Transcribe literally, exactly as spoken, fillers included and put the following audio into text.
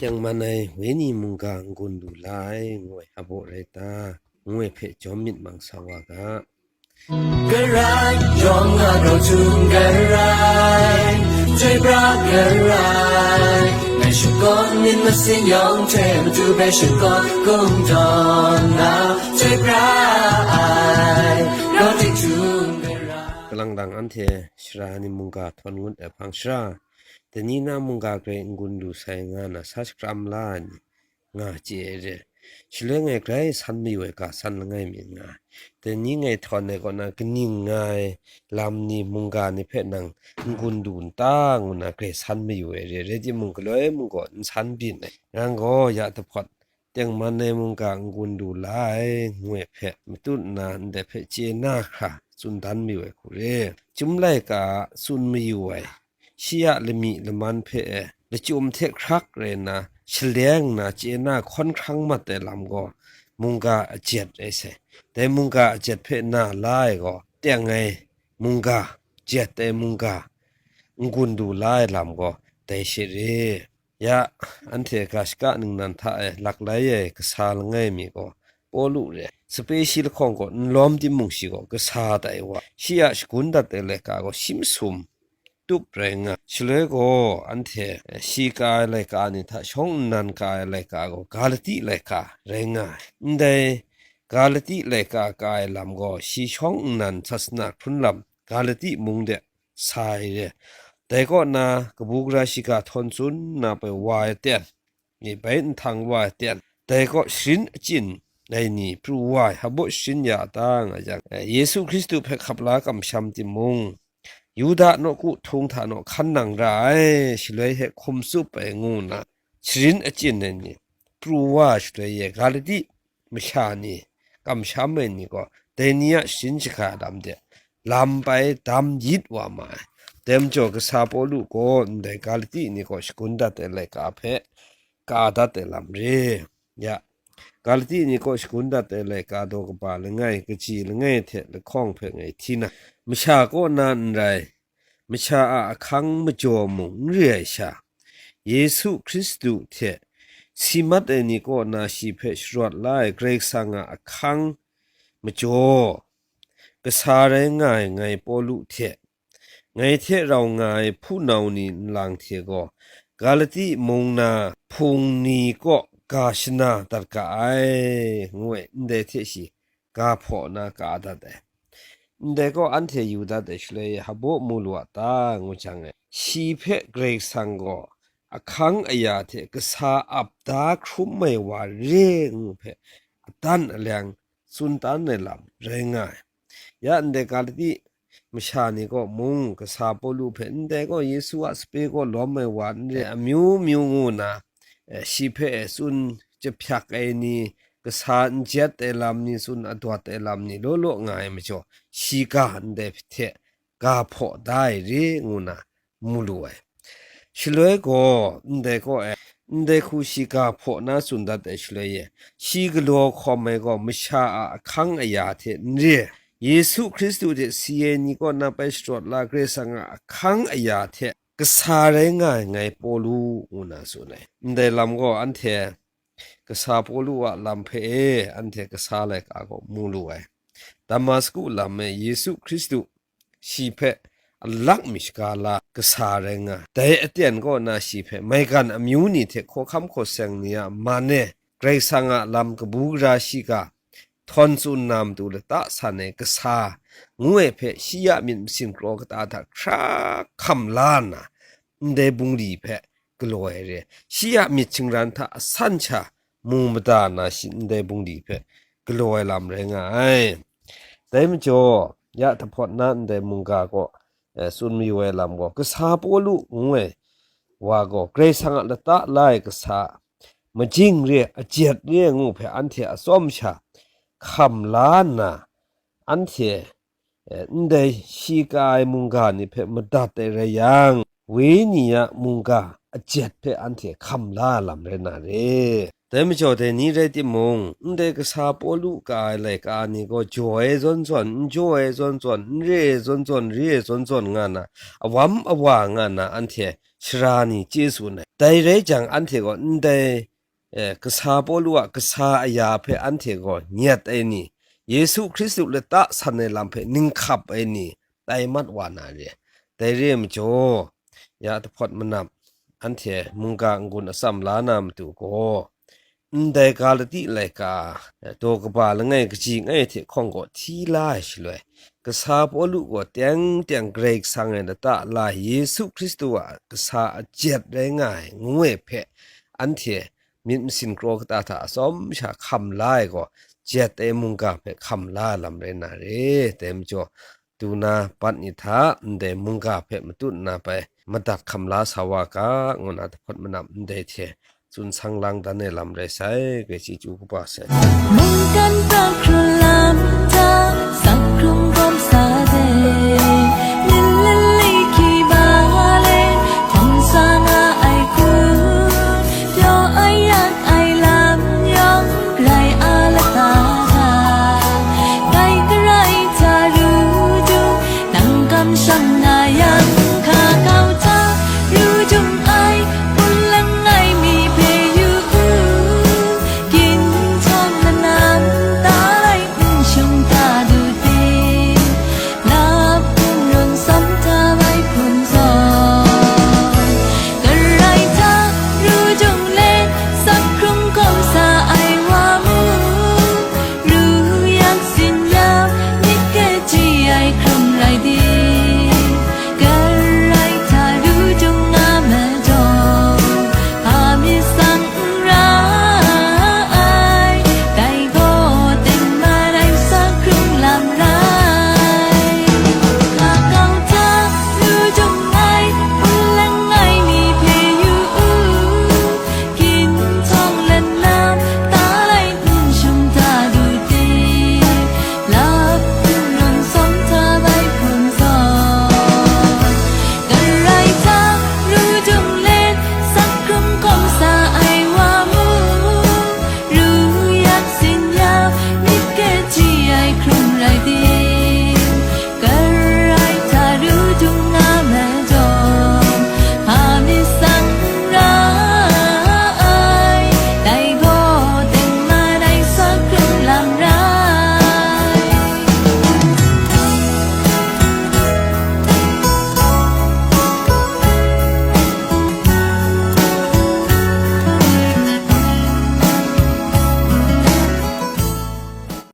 Tengman ai wenyi mungga n-gun lu la ai, ngu ai hpaw rai ta? Ngu ai hpe jawm myit mang sa wa ga. Karai, yawng a grau htum karai, chyoi pra karai, ngai shakawn myit masin yawng hte matu hpe shakawn kungdawn na, chyoi pra ai, grau tik htum karai. Kalang dang anhte sara ni mungga htawn ngut ai hpang shara, dai ni na mungga grai n-gun lu sai nga na sa shakram la ai ni nga chye ai re. Shaloi ngai grai san mayu ai ga san langai mi nga ai. Dai ni ngai htawn ai kaw na kaning nga ai lam ni mungga ni hpe nang n-gun lu n ta ngu na grai san mayu ai re, rai timung galoi mung gaw n san byin ai. Nang gaw ya dahpawt tengman ai mungga n-gun lu la ai ngu ai hpe matut nna ndai hpe chye na hkra tsun dan mayu ai hku re. Chyum laika a tsun mayu ai shi a lami laman hpe e lachyum hte hkrak rai nna shaleng nna chye na hkawn hkrang mat ai lam gaw mungga ajet rai sai. Dai mungga ajet hpe na la ai gaw teng ai mungga, jet ai mungga, n-gun lu la ai lam gaw dai she re. Ya, anhte ga shaka ningnan hta e laklai ai kasa langai mi gaw Pawlu re. Sape shi lahkawng gaw n lawm timung shi gaw kasa tai wa, shi a shagun dat ai laika gaw shi masum tup rai nga. Shaloi gaw anhte shi ka ai laika ni hta shawng nnan ka ai laika gaw Galati laika rai nga ai. Ndai Galati laika ka ai lam gaw shi shawng nnan sasana hkrun lam Galati mung de sa ai re. Dai kaw na kabu gara shiga htawn tsun na bai wa ai ten, ni bai nhtang wa ai ten, dai kaw sharin achyin ai ni pru wa ai, hpaw sharin ya a ta nga yang, Yesu Hkristu hpe hkap la kamsham timung, Yuda nawku htung hta naw hkan nang ra ai, shaloi he hkum tsup ai ngu nna, sharin achyin ai ni pru wa ai shaloi e, Galati masha ni, kamsham ai ni gaw, dai ni a sharin shaga lam de, lam bai dam yit wa ma ai. Dai majaw, kasa Pawlu gaw ndai Galati ni kaw shagun dat ai laika hpe ka dat ai lam re. Ya, Galati ni kaw shagun dat ai laika daw kaba langai, kaji langai hte lahkawng hpe ngai hti na, masha kaw na n rai, masha a ahkang majaw mung n re ai sha, Yesu Hkristu hte si mat ai ni kaw na shi hpe sharawt la ai Karai Kasang a ahkang majaw, kasa rai nga ai ngai Pawlu hte, ngai hte rau nga ai hpunau ni nlang hte gaw, Galati mung na hpung ni kaw ga shana dat ga ai, ngu ai, ndai hte shi ga hpaw na ka dat ai. Ndai gaw anhte yu dat ai shaloi, hpaw mu lu a ta, ngu jang e, shi hpe Karai Kasang gaw ahkang aya hte kasa ap da hkrum ai wa re ngu hpe adan alyang tsun tan ai lam rai nga ai. Ya ndai Galati masha ni kaw mung, kasa Pawlu hpe ndai gaw Yesu a sape kaw lawm ai wa n re, amyu myu ngu na, eh, shi hpe tsun jahpyak ai ni, kasa n jet ai lam ni, tsun adawt ai lam ni, law law nga ai majaw, shi ga ndai hte ga hpaw da ai re, ngu na mu lu ai. Shaloi gaw, ndai kaw e, ndai hku shi ga hpaw na tsun dat ai shaloi e, shi galaw hkawm ai gaw masha a ahkang aya hte n re, Yesu Hkristu hte si ai ni kaw na bai sharawt la Karai Kasang a ahkang aya hte kasa rai nga ai ngai Pawlu, ngu na tsun ai. Ndai lam gaw anhte kasa Pawlu a lam hpe e anhte kasa laika gaw mu lu ai. Damasku lam e Yesu Hkristu shi hpe alak mi shaga la kasa rai nga ai. Dai aten kaw na shi hpe maigan amyu ni hte hkawhkam hkawseng ni a man e Karai Kasang a lam kabu gara shiga htawn tsun na matu lata san ai kasa ngu ai hpe shi a myit masin kraw kata hta hkra hkam la nna, ndai bungli hpe galaw ai re. Shi a myit shingran hta asan sha mu mada na shi ndai bungli hpe galaw ai lam rai nga ai. Dai majaw, ya dahpawt na ndai mungga gaw, eh, tsun mayu ai lam gaw, kasa Pawlu ngu ai wa gaw, Karai Kasang a lata la ai kasa, majing re, ajet re ngu hpe anhte atsawm sha hkam la nna, anhte, eh, ndai shi ka ai mungga ni hpe madat ai rai yang, Wenyi a mungga ajet hpe anhte hkam la lam rai na re. Dai majaw dai ni rai timung, ndai kasa Pawlu ka ai laika ni gaw jaw ai zawn zawn, n jaw ai zawn zawn, n re ai zawn zawn, re ai zawn zawn nga na, awam awa nga na anhte sara ni chye tsun ai. Dai rai jang, anhte gaw ndai, eh, kasa Pawlu a kasa aya hpe anhte gaw nyet ai ni, Yesu Hkristu lata san ai lam hpe ninghkap ai ni, tai mat wa na re. Dai re ai majaw, ya jahpawt manap, anhte mungga n-gun atsam la na matu gaw, ndai Galati laika, daw kaba langai kaji langai hte hkawng gaw hti la ai shaloi, kasa Pawlu gaw teng teng Karai Kasang e lata la ai Yesu Hkristu a kasa ajet rai nga ai ngu ai hpe, anhte myit masin kraw kata hta atsawm sha hkam la ai gaw, jet ai mungga hpe hkam la ai lam rai na re. Dai majaw, du na bat ni hta ndai mungga hpe matut nna bai madat hkam la sa wa ga, ngu na jahpawt manap ndai hte tsun sang lang dan ai lam rai sai, grai chyeju kaba sai. Mungkan hta hkrun lam,